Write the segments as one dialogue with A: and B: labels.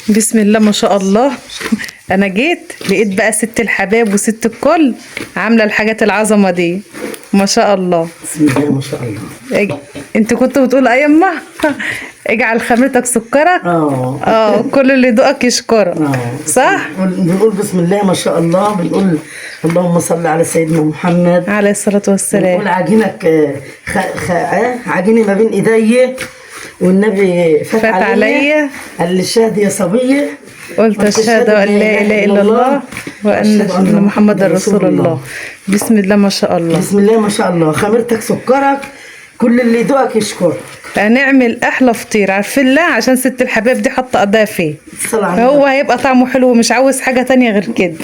A: بسم الله ما شاء الله. انا جيت لقيت بقى ست الحباب وست الكل عامله الحاجات العظمة دي، ما شاء الله.
B: بسم الله ما شاء الله.
A: انت كنت بتقول ايه يما؟ اجعل خمرتك سكرك.
B: اه
A: كل اللي يدوقك يشكرك. صح؟
B: بنقول بسم الله ما شاء الله، بنقول اللهم صل على سيدنا محمد
A: عليه الصلاة والسلام.
B: بنقول عجينك عجينه ما بين ايدي والنبي فات
A: فات عليا.
B: قال لي الشهد يا صبية،
A: قلت اشهد ان لا اله الا الله وان محمد رسول الله. بسم الله ما شاء الله.
B: بسم الله ما شاء الله، خميرتك سكرك، كل اللي يدوقك يشكرك.
A: هنعمل احلى فطير، عارفين لا، عشان ست الحباب دي حاطه ايديها فيه،
B: الصلاة على
A: فهو
B: النبي.
A: هيبقى طعمه حلو ومش عاوز حاجة تانية غير كده.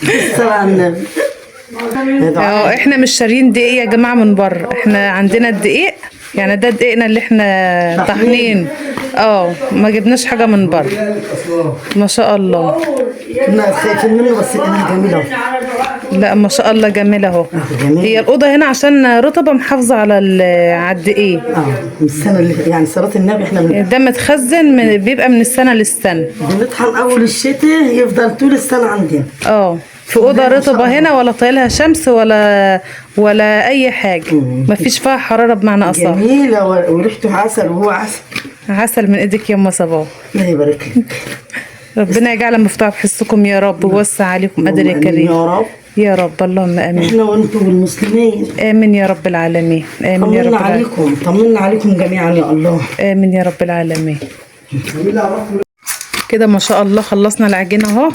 B: الصلاة على النبي.
A: اه احنا مش شاريين دقيق يا جماعة من بره، احنا عندنا الدقيق، يعني ده دقيقنا اللي احنا طحنين. ما جبناش حاجة من بره. ما شاء الله.
B: كنا خايفين منه بس لقيناها جميلة.
A: لا ما شاء الله جميلة اهو.
B: جميل.
A: هي الاوضة هنا عشان رطبه محافظة على على الدقيق.
B: من السنة اللي يعني صلاة النبي احنا
A: ده متخزن من بيبقى من السنة للسنة.
B: بنطحن اول الشتاء يفضل طول السنة عندنا.
A: في اوضة رطبه هنا، ولا طايلها شمس ولا اي حاجة، مفيش فيها حرارة بمعنى اصح.
B: جميلة وريحته عسل وهو عسل.
A: عسل من ايدك يا ام صباح.
B: الله يبارك لك.
A: ربنا يجعل مفتوح بحسكم يا رب، ويوسع عليكم قدر يا
B: اللهم آمين
A: كريم
B: يا رب.
A: يا رب، اللهم امين.
B: احنا وانتم والمسلمين.
A: امين يا رب العالمين. امين يا رب
B: طمنا
A: العالمين.
B: عليكم، طمنا عليكم جميعا يا الله.
A: امين يا رب العالمين. كده ما شاء الله خلصنا العجينة اهو،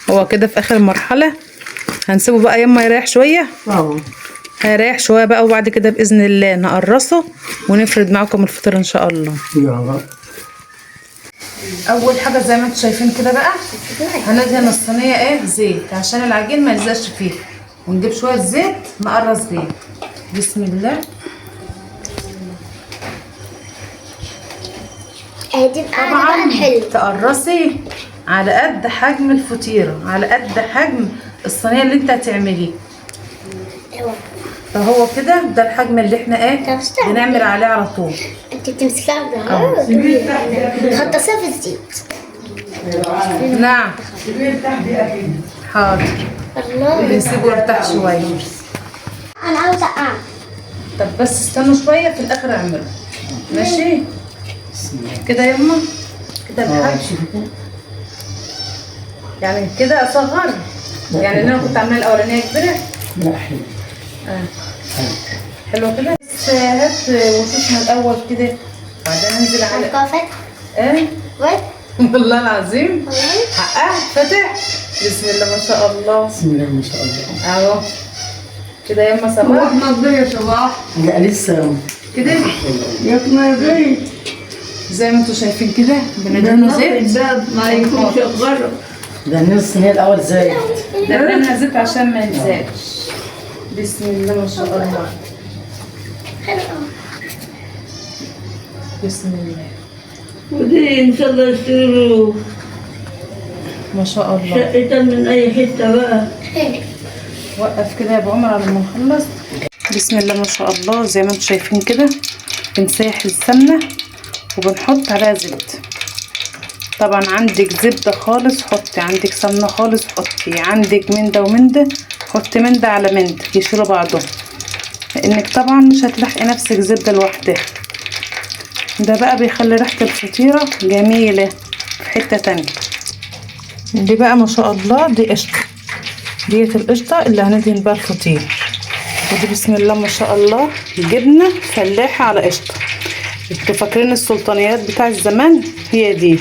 A: هو كده في اخر مرحلة. هنسيبه بقى يما يريح شوية. هيريح شوية بقى، وبعد كده باذن الله نقرصه ونفرد معاكم الفطير ان شاء الله.
B: يا رب.
A: اول حاجة زي ما انتم شايفين كده بقى هندهن الصينية ايه زيت عشان العجين ما يلزقش فيه، ونجيب شوية زيت نقرص بيه. بسم الله.
C: دي بقى بقى الحلو.
A: تقرصي على قد حجم الفطيره، على قد حجم الصينية اللي انت هتعمليه.
C: ايوه.
A: فهو كده ده الحجم اللي احنا ايه
C: طب استنى.
A: بنعمل عليه على طول.
C: انت بتمسكيها بظهرها تغطسيها في الزيت.
A: نعم حاضر.
C: الله.
A: بنسيبه يرتاح شوية.
C: انا عاوزه اعمل.
A: طب بس استنوا شوية في الاخر اعمله. ماشي كده يما كده الحجم يعني كده اصغر، يعني انا كنت عامله الاولانية كبيرة.
B: لا حلو.
A: حلوة كده. بس هات وشوشنا الاول كده وبعدين ننزل على
C: كافة.
A: ايه
C: وات.
A: والله العظيم حقها فتح. بسم الله ما شاء الله.
B: بسم الله ما شاء الله.
A: اهو كده يما صباح.
D: نضية صباح.
B: لا لسه
A: كده
D: يا نضية.
A: زي ما انتم شايفين كده بندهنه زيت.
D: الباب ما يكونش غلط.
B: ده الصينية الاول زيت.
A: دهنا زيت عشان ما يلزقش. بسم الله ما شاء الله. بسم الله.
D: ودي ان شاء الله يشتروا
A: ما شاء الله.
D: شقة من اي حتة بقى.
A: وقف كده يا ابو عمر على ما نخلص. بسم الله ما شاء الله. زي ما انتم شايفين كده بنسيح السمنة وبنحط عليها زبدة. طبعا عندك زبدة خالص حطي، عندك سمنه خالص حطي، عندك من ده ومن ده حطي، من ده على من ده يشيلوا بعضهم، لانك طبعا مش هتلحقي نفسك زبدة لوحدها. ده بقى بيخلي ريحه الفطيره جميلة في حتة تانية. دي بقى ما شاء الله دي قشطه، ديت القشطه اللي هندهن بيها الفطير. ودي بسم الله ما شاء الله جبنه فلاحة على قشطه. انتوا فاكرين السلطانيات بتاع الزمان؟ هي دي.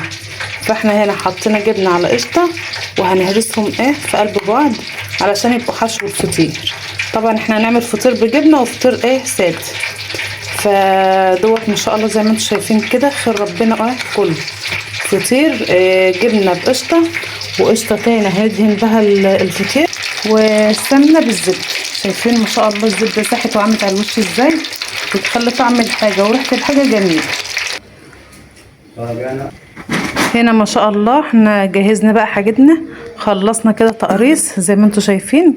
A: فاحنا هنا حطينا جبنه على قشطه وهنهرسهم ايه في قلب بعض علشان يبقوا حشو الفطير. طبعا احنا هنعمل فطير بجبنه وفطير ايه ساده. فدوت ما شاء الله زي ما انتم شايفين كده خير ربنا ايه كله فطير جبنه بقشطه وقشطه تاني هندهن بها الفطير، والسمنه بالزبده. شايفين ما شاء الله الزبدة ساحت وعملت على الوش ازاي، بتخلي طعم الحاجة وريحه الحاجة جميلة. هنا ما شاء الله احنا جهزنا بقى حاجتنا، خلصنا كده تقريص زي ما انتم شايفين،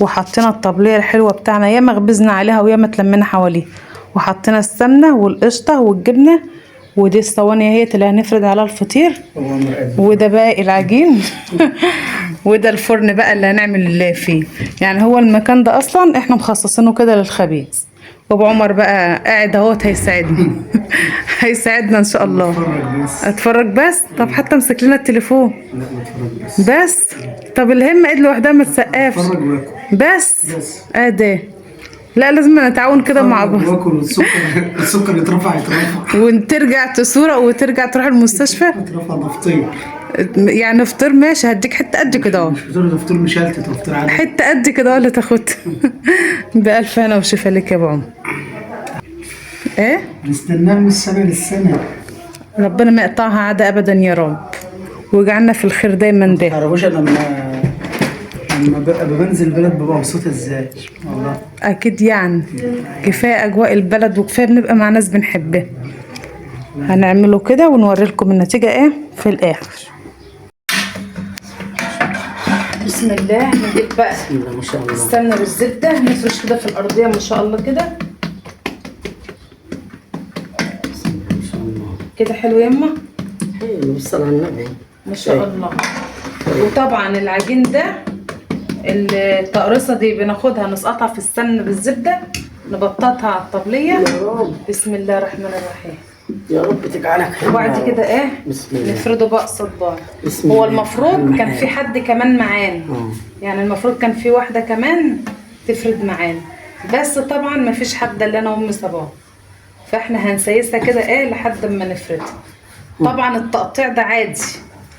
A: وحطينا الطبلية الحلوة بتاعنا ياما خبزنا عليها وياما اتلمينا حواليها، وحطينا السمنة والقشطه والجبنه ودي الصواني اهي اللي هنفرد عليها الفطير، وده باقي العجين وده الفرن بقى اللي هنعمل فيه. يعني هو المكان ده اصلا احنا مخصصينه كده للخبيز. وابو عمر بقى قاعد اهوت هيساعدنا هيساعدنا ان شاء الله.
E: اتفرج بس.
A: اتفرج بس؟ طب حتى امسك لنا التليفون.
E: لا ما اتفرج بس.
A: بس طب الهمه ايد لوحدها ما تسقفش.
E: اتفرج واكل.
A: بس
E: بس.
A: ادي لا لازم نتعاون كده مع بعض.
E: واكل والسكر السكر يترفع يترفع.
A: وترجع تصورة وترجع تروح المستشفى.
E: يترفع ده فطير.
A: يعني فطير ماشي، هديك حتة قد كده اهو.
E: مش فطير، ده فطير مشلتت وفطير عادي.
A: حتة قد كده ولا تاخد. بألف هنا وشفا لك يا ابو عمر. ايه؟
E: بنستناه من السنة للسنة.
A: ربنا ما يقطعها عادة ابدا يا رب، ويجعلنا في الخير دايما. ده
E: تعرفوش انا لما ببقى بنزل البلد ببقى مبسوط ازاي والله.
A: اكيد يعني كفاية اجواء البلد، وكفاية بنبقى مع ناس بنحبها. هنعمله كده ونوري لكم النتيجة ايه في الاخر. بسم الله. نجيب بقى
B: بسم الله ما شاء الله.
A: السمنة بالزبده، نفرش كده في الارضية ما شاء الله كده.
B: بسم الله ما شاء الله.
A: كده حلو يما
B: حلو، بالصلاة على النبي
A: ما شاء الله. وطبعا العجين ده التقرصه دي بناخدها نسقطها في السمنة بالزبده، نبططها على الطبلية.
B: يا رب.
A: بسم الله الرحمن الرحيم.
B: يا رب تجعلك حلوة.
A: وبعد كده ايه
B: بسم الله.
A: نفرده بقى قصاد بعض.
B: بسم
A: هو
B: الله.
A: المفروض كان في حد كمان معانا، يعني المفروض كان في واحدة كمان تفرد معانا، بس طبعا ما فيش حد الا انا وام صباح، فاحنا هنسيسها كده ايه لحد ما نفردها. طبعا التقطيع ده عادي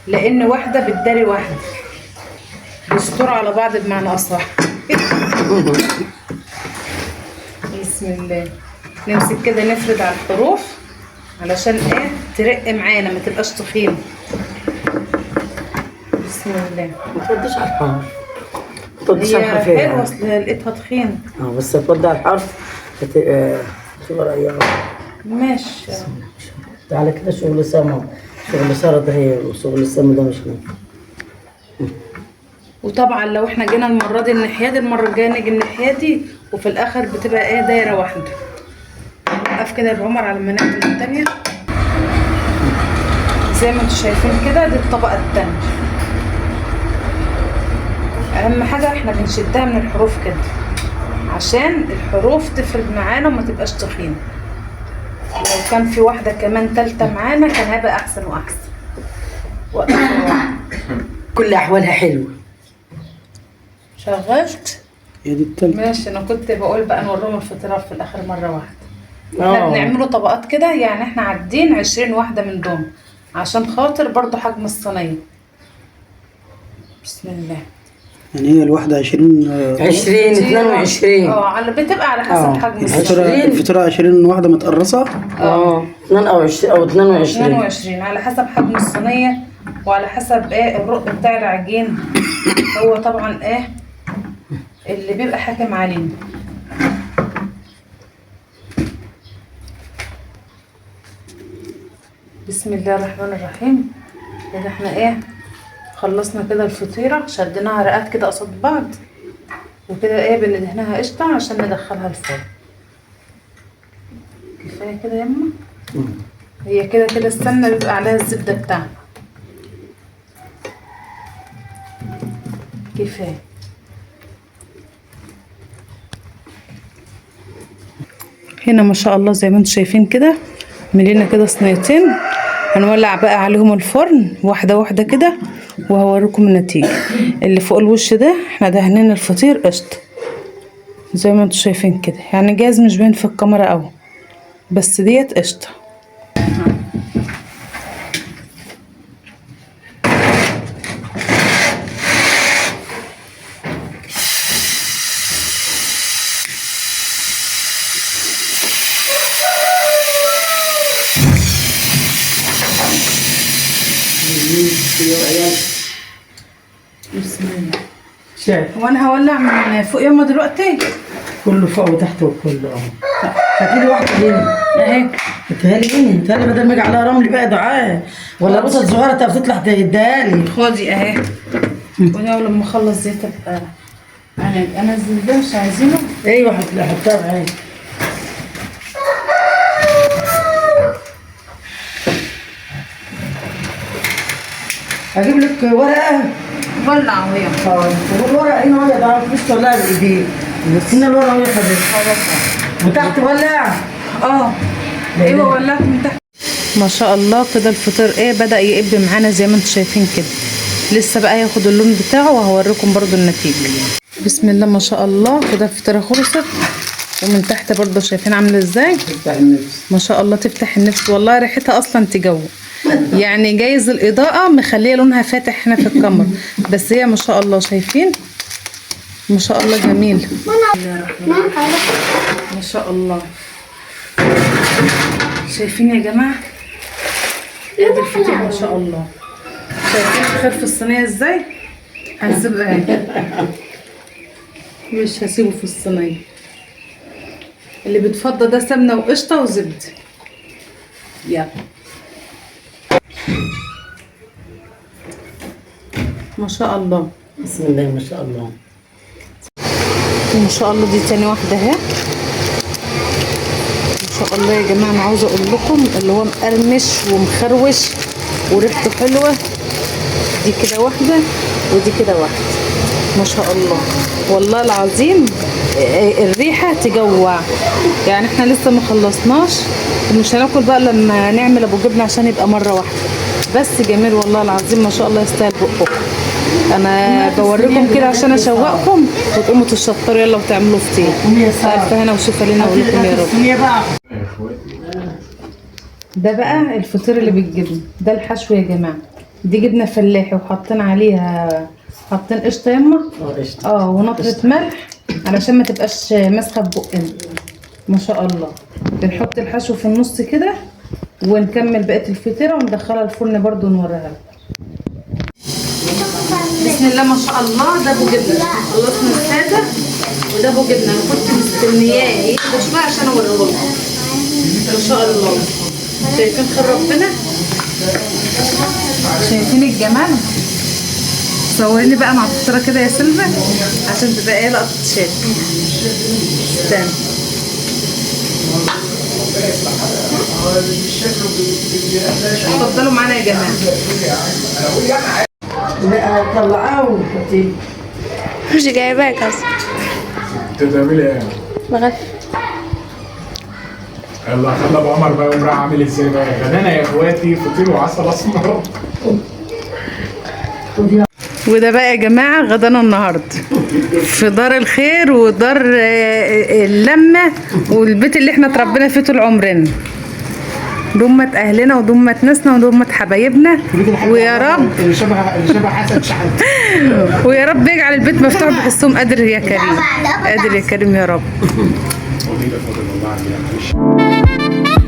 A: لان واحدة بتداري واحدة، بيستروا على بعض بمعنى اصح. بسم الله. نمسك كده نفرد على الحروف علشان ايه ترق معانا ما تبقاش تخينة. بسم الله.
B: ما توديش على الحرف، ما توديش على
A: هي
B: الحرف.
A: حلوة اصل لقيتها تخينة.
B: بس تودي على الحرف هتبقى رقيقه.
A: ماشي.
B: تعالى كده شغل سما، شغل سارة ده هي، وشغل السما ده مش ممكن.
A: وطبعا لو احنا جينا المرة دي الناحية دي، المرة الجاية نيجي الناحية دي، وفي الاخر بتبقى ايه دايرة واحدة. نوقف كده يا ابو عمر على ما نعمل الثانية. زي ما انتم شايفين كده دي الطبقة الثانية. اهم حاجة احنا بنشدها من الحروف كده عشان الحروف تفرد معانا وما تبقاش تخينة. لو كان في واحدة كمان ثالثة معانا كان هيبقى احسن واحسن. وقف.
B: كل احوالها حلوة.
A: شغلت
E: هي دي التالتة.
A: ماشي. انا كنت بقول بقى نوريهم الفطيره في الاخر مرة واحدة. احنا بنعمله طبقات كده، يعني احنا عدين 20 واحدة من دول عشان خاطر برضو حجم الصينية. بسم الله.
E: يعني هي الواحدة 20
B: 20 22.
A: على بتبقى على حسب حجم الصينية.
E: الفطيره 20 واحدة متقرصه.
B: 22 او 22.
A: 22 على حسب حجم الصينية وعلى حسب ايه الرق بتاع العجين. هو طبعا ايه اللي بيبقى حاكم علينا. بسم الله الرحمن الرحيم. كده احنا ايه خلصنا كده الفطيره، شديناها رقات كده قصاد بعض، وكده ايه بندهنها قشطه عشان ندخلها الفرن. كفاية كده يما. هي كده كده السمنة بيبقى عليها الزبدة بتاعها. كفاية. هنا ما شاء الله زي ما انتم شايفين كده ملينا كده صينيتين. هنولع بقى عليهم الفرن واحدة واحدة كده وهوريكم النتيجة. اللي فوق الوش ده احنا دهنين الفطير قشطه زي ما انتم شايفين كده، يعني جاز مش باين في الكاميرا قوي، بس ديت قشطه. بسم الله.
B: شايف
A: وانا هولع من فوق يما دلوقتي.
B: كله فوق وتحت وكله اهو. هاتي لي واحدة هنا
A: اهي.
B: هاتها لي هنا، هاتها لي بدل ما اجي عليها رمل بقى دعاء ولا بصل صغيرة تطلع تديها لي.
A: خدي اهي. وانا لما اخلص دي تبقى انا انزل ده مش عايزينه.
B: ايوه حطها معايا. اجيب لك ورقة.
A: ولع اهو يلا.
B: والورقة هنا ولا ده مش طلع بايديه. هنا الورقة اهو يا حبيبتي. وتحت ولع.
A: ايوه ولعت من تحت. ما شاء الله كده الفطير ايه بدأ يقب معانا زي ما انتم شايفين كده. لسه بقى ياخد اللون بتاعه وهوريكم برضو النتيجة. بسم الله ما شاء الله كده الفطيرة خلصت، ومن تحت برضو شايفين عاملة ازاي.
E: تفتح النفس
A: ما شاء الله تفتح النفس والله، ريحتها اصلا تجوع. يعني جايز الاضاءة مخليه لونها فاتح هنا في الكاميرا، بس هي ما شاء الله شايفين ما شاء الله جميل. ما شاء الله شايفين يا جماعة ادي الفطير ما شاء الله. شايفين الخير في الصينية ازاي؟ هنسيبها اهي، مش هسيبه في الصينية. اللي بيتفضى ده سمنه وقشطه وزبده. يلا ما شاء الله.
B: بسم الله ما شاء الله.
A: ما شاء الله دي تاني واحدة اهي. ما شاء الله يا جماعة، انا عاوزه اقول لكم اللي هو مقرمش ومخروش وريحته حلوة. دي كده واحدة ودي كده واحدة. ما شاء الله والله العظيم الريحة تجوع. يعني احنا لسه ما خلصناش ومش هناكل بقى لما نعمل ابو جبنه عشان يبقى مرة واحدة. بس جميل والله العظيم ما شاء الله، يستاهل بقكم. انا بوريكم كده عشان اشوقكم وتقوموا تشطروا يلا وتعملوا فطير. الف هنا وشفا لنا ولكم يا رب. ده بقى الفطير اللي بالجبنه، ده الحشو يا جماعة. دي جبنه فلاحي وحاطين عليها، حاطين قشطه يما قشطه ونقطة ملح علشان ما تبقاش ماسخه في بقنا. ما شاء الله بنحط الحشو في النص كده ونكمل بقية الفطيره وندخلها الفرن برده ونوريها لكم. بسم الله ما شاء الله. ده ابو جبنه، خلصنا السادة وده ابو جبنه. انا كنت مستنياه يهدى شوية عشان اوريه لكم. ما شاء الله شايفين خير ربنا، شايفين الجمال. صوريني بقى مع الفطيره كده يا سيلفا عشان تبقى ايه لقطة شات. استنى اتفضلوا معانا يا جماعة.
B: لا طلعاه وحطيه.
C: مش جايباك اصلا.
F: انت بتعملي ايه؟
C: بغفل.
F: يلا خلى ابو عمر بقى يقوم رايح عامل ازاي بقى؟ غدانا يا اخواتي فطير وعسل اسمر.
A: وده بقى يا جماعة غدانا النهارده في دار الخير ودار اللمة والبيت اللي احنا اتربينا فيه طول عمرنا، ضمة اهلنا وضمة ناسنا وضمة حبايبنا. ويا رب
E: اللي شبه حسن شحات.
A: ويا رب يجعل البيت مفتوح بحسهم. قادر يا كريم، قادر يا كريم يا رب.
F: والله معلش.